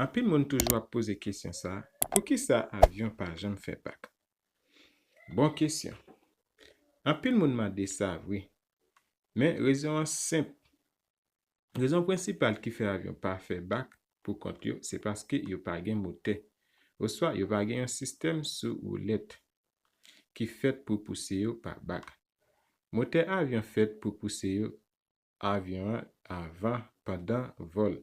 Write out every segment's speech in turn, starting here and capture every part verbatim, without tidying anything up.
Anpil moun toujou ap poze kesyon sa, poukisa avyon pa janm fè bak? Bon kesyon. Anpil moun mande sa vre. Men rezon an senp. Rezon prensipal ki fè avyon pa fè bak pou kont yo, se paske yo pa gen motè, oswa yo pa gen yon sistèm sou woulèt ki fèt pou pouse yo pa bak. Motè avyon fèt pou pouse yo avyon an avan pandan vòl.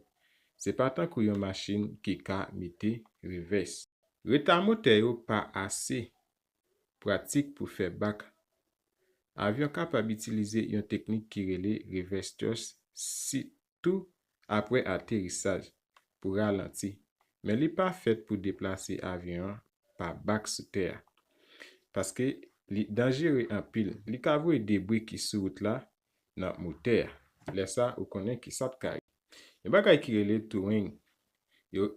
Se pa tankou yon machin ki ka mete revès. Reta motè yo pa ase pratik pou fè bak. Avyon kapab itilize yon teknik ki rele reverse thrust, sitou apre aterisaj, pou ralanti. Men li pa fèt pou deplase avyon an pa bak sou tè a. Paske li danjere anpil. Li ka voye debri ki sou wout la nan motè a. Lè sa, ou konnen ki sa t ka rive. Yon bagay ki rele touring, yo,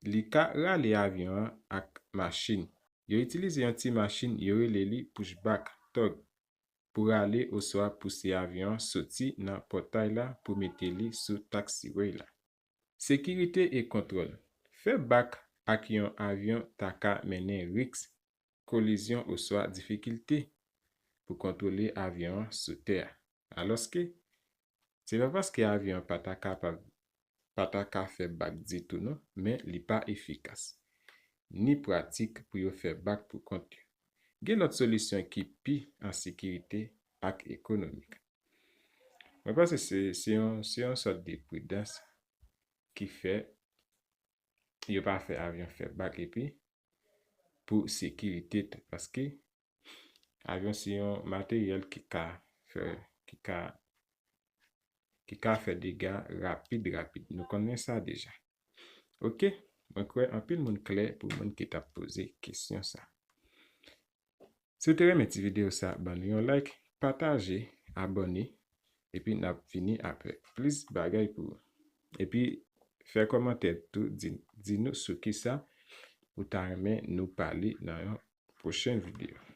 li ka rale avyon an ak machin. Yo itilize yon ti machin, yo rele li pushback tug, pou rale oswa pouse avyon an soti nan pòtay la pou mete li sou taxiway la. Sekirite e kontwòl. Fè bak ak yon avyon ta ka mennen risk kolizyon oswa difikilte pou kontwole avyon an sou tè a. Alòske, se pa paske avyon an pa ta kapab, pa ta ka fè bak ditou non, men li pa efikas, ni pratik pou yo fè bak pou kont yo. Gen lòt solisyon ki pi an sekirite ak ekonomik. Mwen panse se, se yon, se yon sòt de pridans ki fè yo pa fè avyon fè bak epi pou sekirite tou, paske avyon se yon materyèl ki ka fè, ki ka, ki ka fè dega rapid, rapid. Nou konnen sa deja. Oke, mwen kwè anpil moun klè pou moun ki t ap poze kesyon sa. Si w te renmen ti videyo sa, ban nou yon like, pataje, abòne, epi n ap vini avèk plis bagay pou ou. Epi fè kòmantè tou, di, di nou sou kisa ou ta renmen nou pale nan yon pwochen videyo.